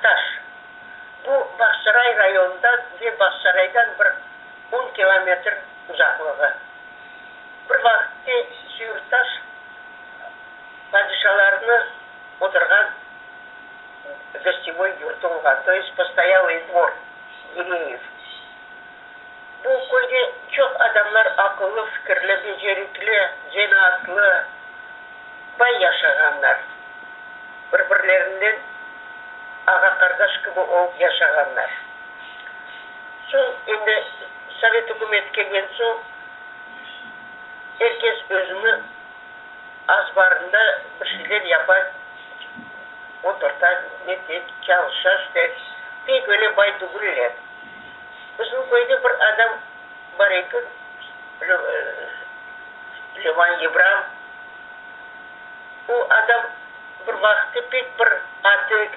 Taş. Bu Bağçasaray rayonında ve Bağçasaraydan bir on kilometr uzaqlığı. Bir vaqıtte Süyürtaş padişalarnı oturğan gostevoy yurtu olğan, to est postoyalıy dvor, Gireyev. Bu köyde çoq adamlar aqıllı, fikirli, becerikli, zenaatlı, bay yaşağanlar. Bir-birlerinden ağa-qardaş kibi olıp yaşağanlar. Soñ, endi sovet ükümeti kelgen soñ, er kes özüni azbarında bir şeyler yapa, oturta, nete, çalışa, işte, pek öyle bay tügüller. Bizim köyde bir adam bar eken, Lüman Yıbram. O adam bir vaqıtı pek bir atik,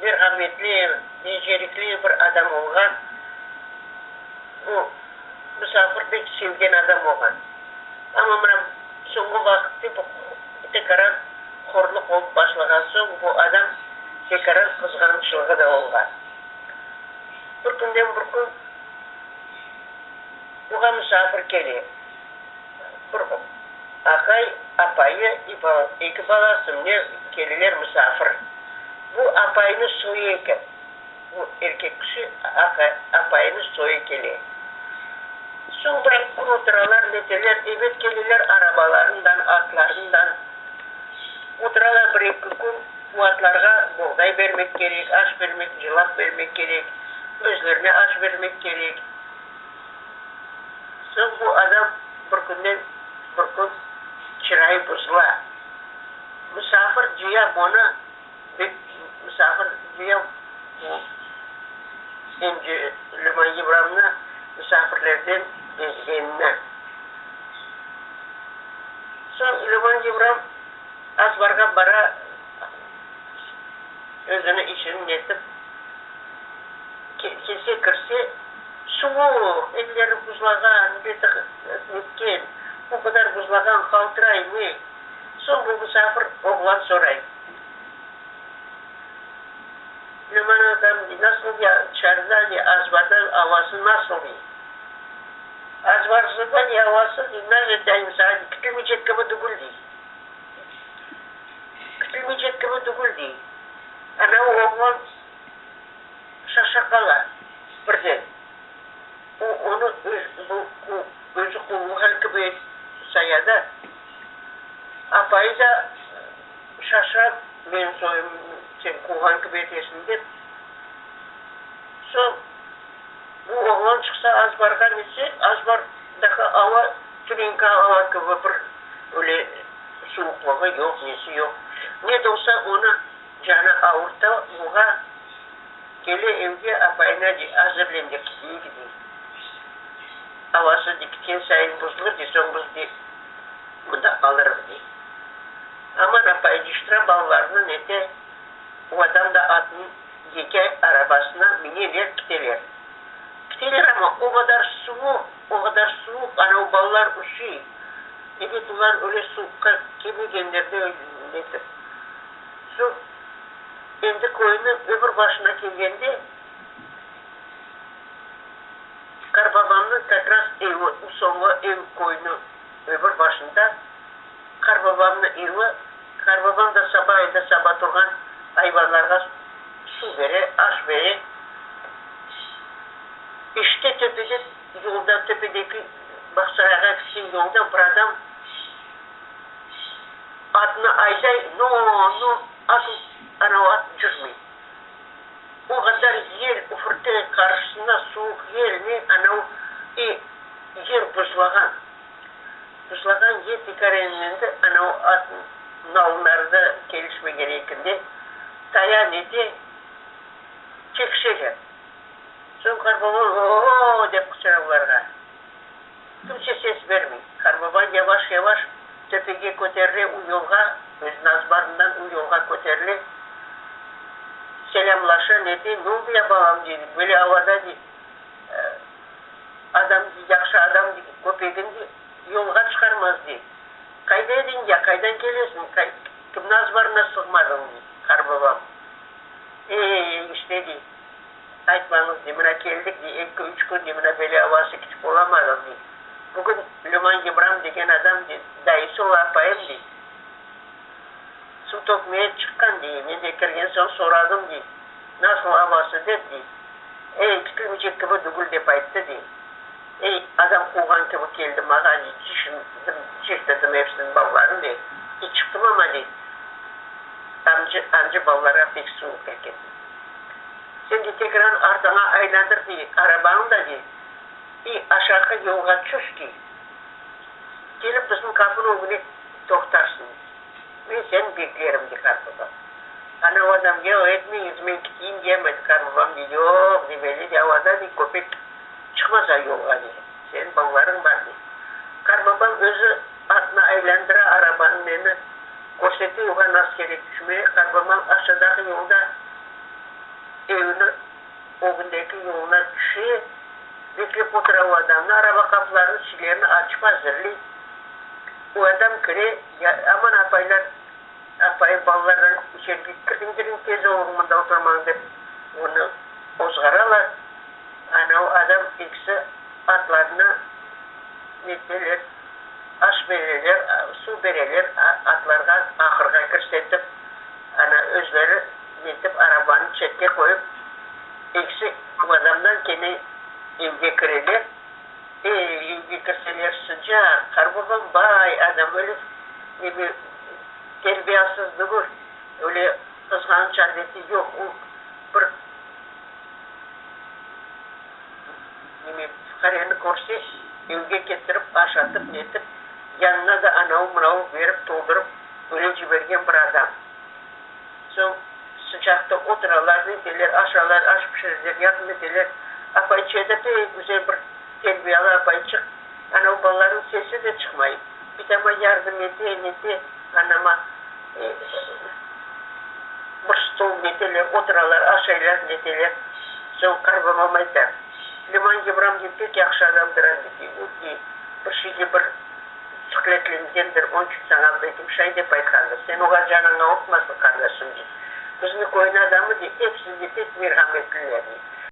merhametli, becerikli bir adam olğan. O, musafir pek sevgen adam olğan. Amma mına soñğı vaqıtte bu tekaran horluq olıp başlağan soñ, bu adam tekaran qızğançlığı da olğan. Bir künden bir kün buğa musafir kele. Bir aqay, apayı eki balası mine keleler musafir. Bu apaynı soyu eken. Bu erkek kişi aqay, apayını soyu kele. Soñ bir kün oturalar, neteler, ebet keleler arabalarından, atlarından. Oturalar bir-eki kün, bu atlarğa boğday bermek kerek, aş bermek, cılap bermek kerek, özlerine aş bermek kerek. Soñ bu adam bir künden bir kün çırayı buzula. Musafir cıya bunı, musafir cıya bu emce Lüman Yıbramnı musafirlerden bezgenini. Soñ Lüman Yıbram azbarğa bara, özüni işini netip, kelse kirse, suvuq, elleri buzlağan, beti netken, o qadar buzlağan, qaltıray, ne. Soñ bu musafir oğlan soray, Lüman ağam, dey, nasıl ya tışarıda, dey, azbarda avası nasıl, dey. Azbarsızda, dey, avası, dey, nasıl etayım saña, dey, kütülmeycek kibi tügül, dey. Kütülmeycek kibi tügül, dey. Ana o oğlan şaşa qala birden. O, onı öz, bu, özü quvulğan kibi saya da. Apayı da şaşa, menim soyum, sen quvğan kibi etesiñ dep. Soñ bu oğlan çıqsa azbarğa netse, azbardaki ava tünenki ava kibi bir öyle suvuqlığı yoq, nesi yoq. Ne de olsa onı canı avurta, buğa kele evge apayına dey, azırlen de keteyik dey. Avası dey ketken sayın buzulır dey, soñ biz dey mında qalırıq dey. Aman apayı cıştıra balalarını nete, o adam da atnıñ yeke arabasına mineler, kiteler. Kiteler amma o qadar suvuq, o qadar suvuq, ana o balalar üşüy. Ebet, olar öyle suvuqqa kelmegenler de, netip. Soñ, endi köyniñ öbür başına kelgende, qarbabamnıñ kak raz evi, o soñğı ev köyniñ öbür başında, qarbabamnıñ evi, qarbabam da saba endi saba turğan ayvanlarğa suv bere, aş bere. İşte töpede, yolda, töpedeki Bağçasarayğa ketken yolda bir adam atını ayday, no, no, at, ana o at cürmey. O qadar yel üfürte, qarşısında suvuq yel, ne, ana o, i, yer buzlağan. Buzlağan yer tekarenlendi, ana o at nalları da kelişmegen ekende, taya nete, çekişeler. Soñ qarbaba o-o-o! dep qıçıra olarğa. Kimse ses bermey. Qarbaba yavaş-yavaş töpege köterile, u yolğa, özüniñ azbarından u yolğa köterile, selâmlaşa, nete, Ne oldı ya, balam, dey, böyle avada, dey, adam, dey, yahşı adam, dey, köpegin, dey, yolğa çıqarmaz, dey. Qayda ediñ ya, qaydan kelesiñ, kimniñ azbarına sığmadıñ, dey qarbabam. E-e-ey! kire dey. Aytmañız dey, mına keldik dey, eki-üç kün dey, mına böyle avası kitip olamadıq dey. Bugün Lüman Gibram degen adam dey, dayısı ola apayım dey, suv tökmeye çıqqan dey, men de kirgen soñ soradım dey, nasıl avası dep dey, ey, kitilmeycek kibi dügül dep ayttı dey. Ey, adam quvğan kibi keldi mağa dey, tişindim, çirttirdim episiniñ bavlarını dey, i çıqtım amma dey, amcı, amcı bavlarğa pek suvuq eken dey. Sen dey tekrar artıña aylandır dey, arabañı da dey, i aşaqı yolğa tüş dey, kelip bizim qapınıñ ögüne toqtarsıñ, men seni beklerim dey qartbaba. Ana o adam, yoq etmeñiz, men kiteyim deyem, ayt qartbabam dey, yoq dey, böyle dey avada dey köpek çıqmasa yolğa dey, seniñ balalarıñ bar dey. Qartbabam özü atnı aylandıra, arabanı neni körsete oğa nasıl kerek tüşmeye, qartbabam aşağıdaki yolda eviniñ ögündeki yoluna tüşe, beklep otura o adamnı, araba qapılarını, çilerini açıp azırlay. O adam kire, ya aman apaylar, apayı balalardan içerige kiriñ, kiriñ, tez oluñ, mında oturmañ dep onı ozğaralar. Ana o adam ekisi atlarına neteler, aş bereler, suv bereler, atlarğa ahırğa kirsetip, ana özleri netip arabanı çetke qoyıp, ekisi o adamdan kene evge kireler. Ey, evge kirseler sıcaq, qarbabam bay adam, öyle neme terbiyasız degil, öyle qızğanç adeti yoq, o bir neme fuqareni körse, evge ketirip aşatıp netip, yanına da anavı-mınavı berip toldurıp öyle cibergen bir adam. Soñ sıcaqta oturalar, neteler, aşalar, aş pişireler, yardım eteler. Apayçıya da pek güzel bir terbiyalı apayçıq. Ana o balalarnıñ sesi de çıqmay. Bitama yardım ete, nete, anama bir stol neteler, oturalar, aşaylar, neteler. Soñ qarbabam ayta, Lüman Gibram dey, pek yahşı adamdır, andi dey, o dey, bir şeyge bir Sıqletlengendir, onıñ içün saña belkim şay dep aytqandır. Sen oğa canıñ avurtmasın, qardaşım, dey. Bizni köyniñ adamı, dey, episi de pek merhametliler, dey.